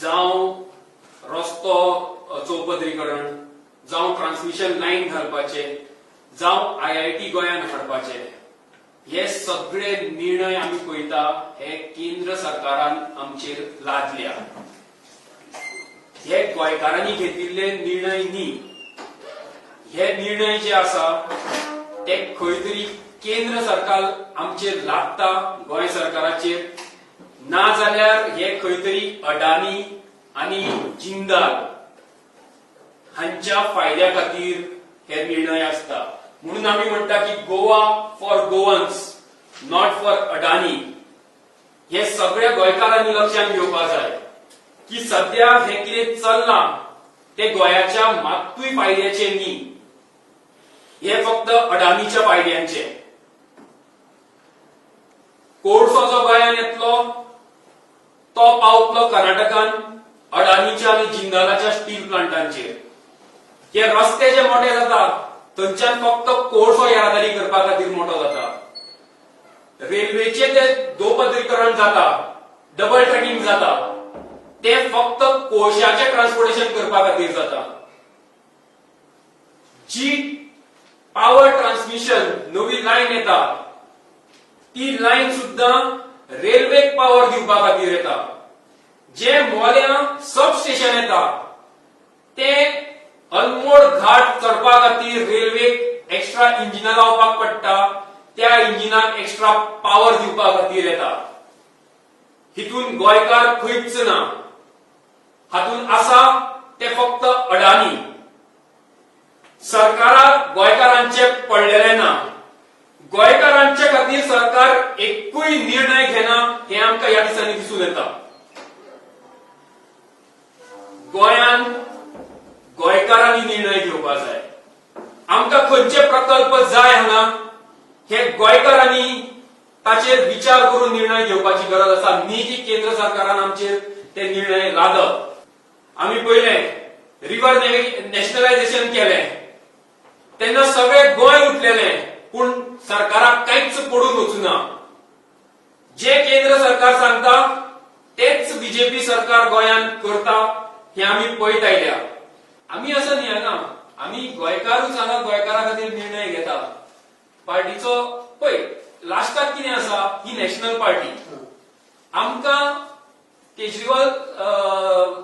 जावं रस्तो चौपदरीकरण, जावं ट्रान्समिशन लायन घालपाचे, जावं आयआयटी गोंयांत हाडपाचे, हे सगळे निर्णय आमी पळयता हे केंद्र सरकारान आमचेर लादल्या. हे गोंयकारांनी घेतिल्ले निर्णय न्ही. हे निर्णय जे आसा ते खंय तरी केंद्र सरकार आमचेर लादता गोंय सरकाराचेर, ना जाल्यार हे खंय तरी अडानी आनी जिंदाल हांच्या फायद्या खातीर हे निर्णय आसता. म्हणून आमी म्हणटा की Goa for Goans, not for Adani. हे सगळ्या गोंयकारांनी लक्षात घेवपाक जाय की सध्या हे कितें चल्लां ते गोंयाच्या मात्तूय फायद्याचे न्ही, हे फक्त अडानीच्या फायद्यांचे. कोळसो जो गोंयान येतलो तो पावतलो कर्नाटकान अडानीच्या आनी जिंदालाच्या स्टील प्लांटांचेर. हे रस्ते जे मोठे जाता थंयच्यान फक्त कोळसो येरादारी करपा खातीर मोठो जाता. रेल्वेचे ते दोपदरीकरण जाता, डबल ट्रॅकिंग जाता, ते फक्त कोळशाचे ट्रान्सपोर्टेशन करपा खातीर जाता. जी पावर ट्रान्समिशन नवी लायन येता ती लायन सुद्दां रेल्वेक पावर दिवपा खातीर येता. जे मोल्यां सब स्टेशन येता ते अनमोड घाट चडपा खातीर रेल्वेक एक्स्ट्रा इंजिनां लावपाक पडटा, त्या इंजिनाक एक्स्ट्रा पावर दिवपा खातीर येता. हितून गोंयकार खंयच ना. हातून आसा ते फक्त अडानी. सरकाराक गोंयकारांचे पडलेले ना. गोंयकारांचे खातीर सरकार एकूय निर्णय घेना हें आमकां ह्या दिसांनी दिसून येता. गोंयान गोंयकारांनी निर्णय घेवपा जाय. आमकां खंयचे प्रकल्प जाय हांगा हे गोंयकारांनी ताचेर विचार करून निर्णय घेवपाची गरज आसा, न्ही की केंद्र सरकारान आमचेर ते निर्णय लादप. आमी पयलें रिव्हर नॅशनलायझेशन केलें तेन्ना सगळें गोंय उठलेलें, पूण सरकाराक कांयच पडून वचूना. जे केंद्र सरकार सांगता तेच बीजेपी सरकार गोंयांत करता हें आमी पळयत आयल्या. आमी असो न्ही, हांगा आमी गोंयकारूच हांगा गोंयकारा खातीर निर्णय घेता पार्टीचो. पळय, लास्टाक कितें आसा, ही नॅशनल पार्टी. आमकां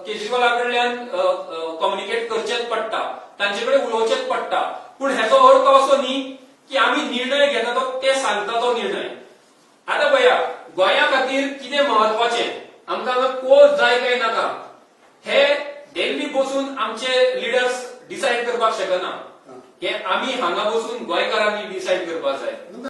केजरीवाला कडल्यान कम्युनिकेट करचेच पडटा, तांचे कडेन उलोवचेच पडटा. पूण हेचो अर्थ असो न्ही की आमी निर्णय घेता तो ते सांगता तो निर्णय. आतां पळया, गोंया खातीर कितें म्हत्वाचें, आमकां हांगा कोळ जाय काय नाका हे दिल्ली बसून आमचे लिडर्स डिसायड करपाक शकना. हे आमी हांगा बसून गोंयकारांनी डिसायड करपाक जाय.